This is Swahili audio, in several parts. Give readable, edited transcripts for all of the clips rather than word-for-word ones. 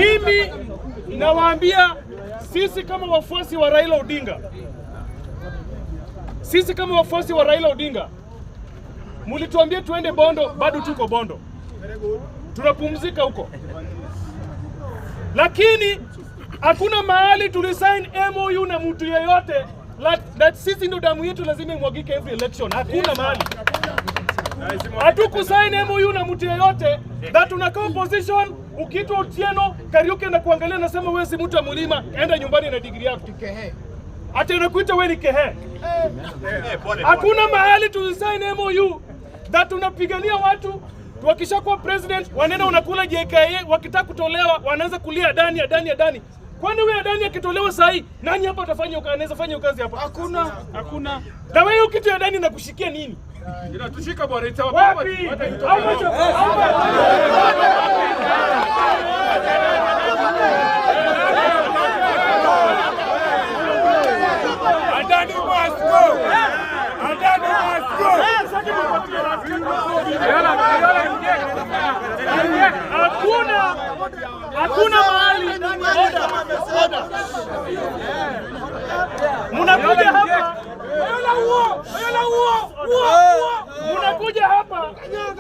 Mimi nawaambia sisi kama wafuasi wa Raila Odinga, sisi kama wafuasi wa Raila Odinga, mulituambia tuende Bondo, bado tuko Bondo, tunapumzika huko, lakini hakuna mahali tulisign MOU na mtu yeyote that sisi ndo damu yetu lazima imwagike every election. Hakuna mahali hatukusign MOU na mtu yeyote that unakaa opposition, ukiitwa Otieno Kariuki na kuangalia nasema wewe si mtu wa mlima, enda nyumbani na degree yako. Hata inakuita wewe ni kehe. Hakuna mahali tulisign MOU that tunapigania watu wakishakuwa president wanaenda wanakula JKIA, wakitaka kutolewa wanaanza kulia Adani, Adani, Adani. Kwani wewe Adani akitolewa saa hii nani hapa atafanya anaweza fanya kazi hapa? Hakuna, hakuna. Na wewe hiyo kitu ya Adani nakushikia nini? Inatushika bwana, it's our Wapi? poverty. How much how much? Adani must go. Adani must go. Hakuna mahali. Order, order. Mnakuja hapa, mnakuja hapa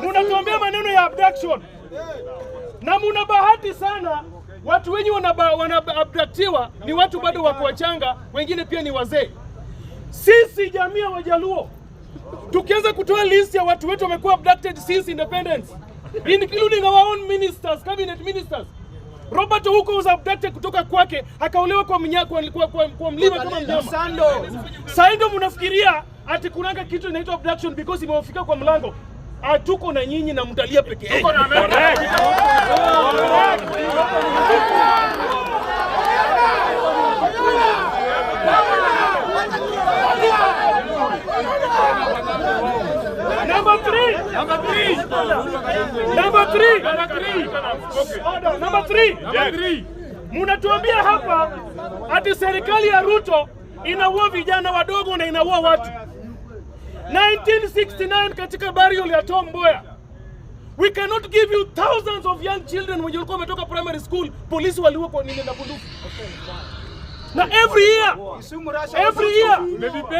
mnatuambia maneno ya abduction, na muna bahati sana, watu wenye wana abductiwa ni watu bado wako wachanga, wengine pia ni wazee. Sisi jamii ya Wajaluo tukianza kutoa list ya watu wetu wamekuwa abducted since independence, including our own ministers, cabinet ministers. Robert Ouko was abducted kutoka kwake akaolewa kwa, mnya, kwa mlima kama mnyama. Sasa ndio mnafikiria ati kunanga kitu inaitwa abduction because imewafika kwa mlango. Hatuko na nyinyi na mtalia peke yenu. Number three. Number three. Number three. Number three. Order. Number three. Number three. Munatuambia hapa ati serikali ya Ruto inaua vijana wadogo na inaua watu. 1969 katika burial ya Tom Mboya. We cannot give you thousands of young children wenye walikuwa wametoka primary school, polisi waliua kwa nini na bunduki. Na every year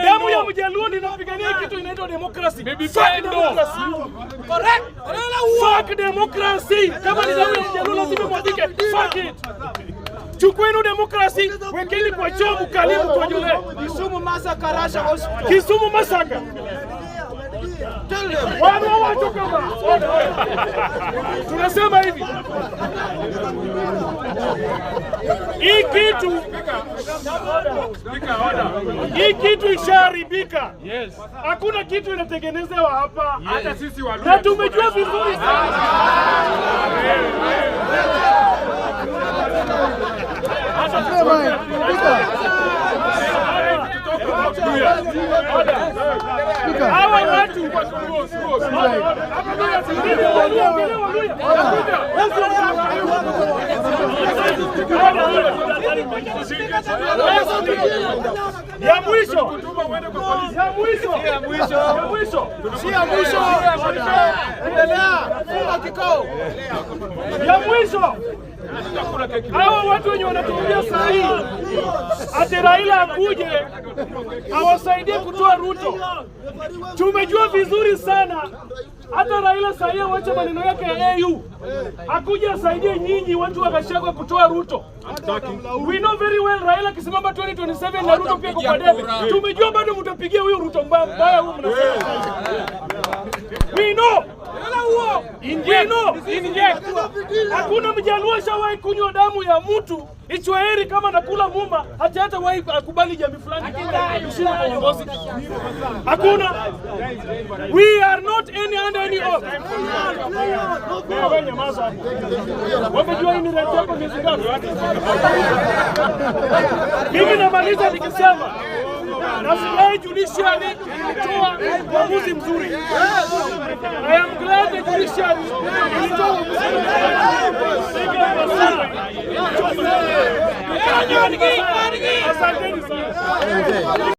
damu ya Mjaluo ndio inapigania kitu inaitwa democracy. Fuck democracy. Fuck democracy. Kama ni damu ya Mjaluo lazima imwagike. Fuck it. Chukueni democracy, wekeni kwa choo mkalimu mkojolee. Kisumu Massacre, Russia Hospital. Kisumu massacre. Tell them. Wana watu kama tunasema hivi, hii kitu Speaker, order. hii kitu ishaharibika. Yes. Hakuna kitu inatengenezewa hapa, Hata sisi Waluhya na tumejua vizuri sana. Hawa watu. Waluhya, Waluhya. Ya mwisho, ya mwisho, ya mwisho, Si ya mwisho. Endelea. Funga kikao. Ya mwisho. Hawa watu wenye wanatuambia saa hii ati Raila akuje awasaidie kutoa Ruto, tumejua vizuri sana hata Raila saa hii awache maneno yake ya AU akuje asaidie nyinyi watu wa Gachagua kutoa Ruto. We know very well Raila akisimama 2027 na Ruto pia kwa debe, tumejua bado mtapigia huyo Ruto mbaya mbaya huyo mnasema. We know. We know. Hakuna Mjaluo shawahi kunywa damu ya mtu ichwaheri kama nakula muma hata wahi akubali jamii fulani kushinda kwa uongozi. Hakuna. We are not any under any oath. Wewe nyamaza hapo. Wamejua hii ni rent yako miezi ngapi? Mimi namaliza nikisema nafurahi judiciary ilitoa uamuzi mzuri. I am glad the judiciary ilitoa uamuzi mzuri. Asanteni sana.